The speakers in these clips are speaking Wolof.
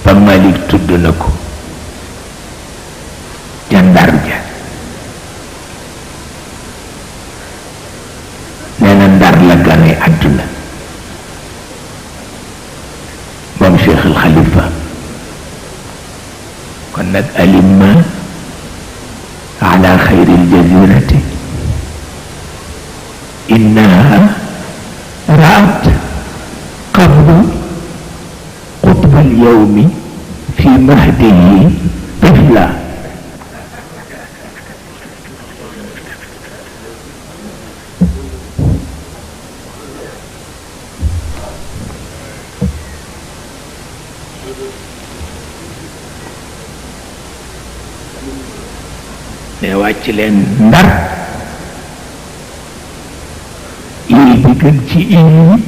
ba Malik tudd na ko ca Ndar ja nee na Ndar la gane àdduna moom Cheikh al Khalifa kon nag alimma ala xayri aljazirati innaha raat qablu qutb alyawmi fi mahdihi tifla ne wàcc leen Ndar il bi gën ci il yi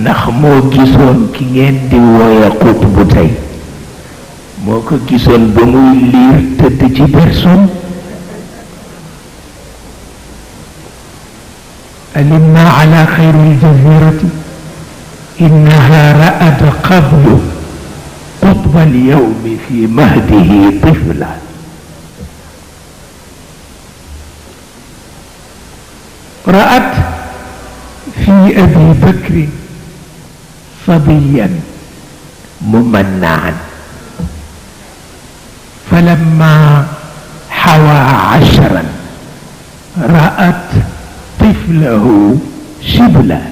ndax moo gisoon ki ngeen di wooye xut bu tey moo ko gisoon ba muy liir tëdd ci bersoom alimna ala xayri aljazirati innaha ra'at qablu قطب اليوم في مهده طفلا رأت في أبي بكر صبيا ممنعا فلما حوى 10 رأت طفله شبلا